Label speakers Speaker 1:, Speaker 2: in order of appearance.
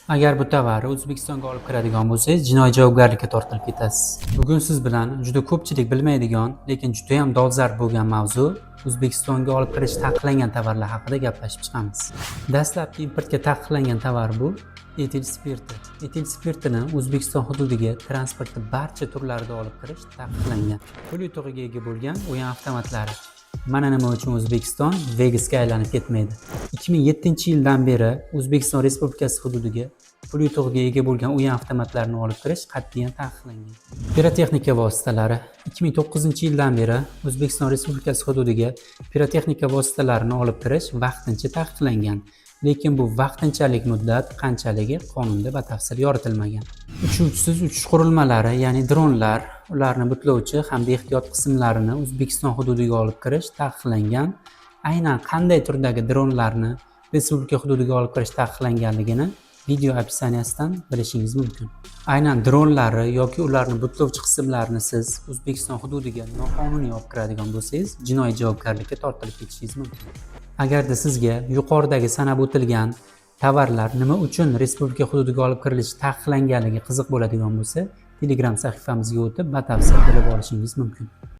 Speaker 1: Agar bu tovarni O'zbekistonga olib kiradigan bo'lsangiz, jinoiy javobgarlikka tortilib ketasiz. Bugun siz bilan juda ko'pchilik bilmaydigan, lekin juda ham dolzarb bo'lgan mavzu, O'zbekistonga olib kirish taqiqlangan tovarlar haqida gaplashib chiqamiz. Dastlabki importga taqiqlangan tovar bu etil spirti. Etil spirtini O'zbekiston hududiga transportni barcha turlarida olib kirish taqiqlangan. Pul yutug'iga ega bo'lgan o'yin avtomatlari. Mana nima uchun O'zbekiston Vegasga aylanib ketmaydi. 2007-yildan beri O'zbekiston Respublikasi hududiga pul yutug'iga ega bo'lgan o'yin avtomatlarini olib kirish qat'iyan taqiqlangan. Pirotexnika vositalari. 2009-yildan beri O'zbekiston Respublikasi hududiga pirotexnika vositalarini olib kirish vaqtincha taqiqlangan. Lekin bu vaqtinchalik muddat qanchaligi qonunda batafsil yoritilmagan. Uchuvchisiz uchish qurilmalari, ya'ni dronlar, ularni butlovchi hamda ehtiyot qismlarini O'zbekiston hududiga olib kirish taqiqlangan. Aynan qanday turdagi dronlarni respublika hududiga olib kirish taqiqlanganligini video описания sidan bilishingiz mumkin. Aynan dronlarni yoki ularni butlovchi qismlarini siz O'zbekiston hududiga noqonuniy olib kiradigan bo'lsangiz, jinoiy javobgarlikka tortilib ketishingiz mumkin. Agarda sizga yuqoridagi sanab o'tilgan tovarlar nima uchun respublika hududiga olib kirilishi taqiqlanganligi qiziq bo'ladigan bo'lsa, Telegram sahifamizga o'tib, batafsil bilib olishingiz mumkin.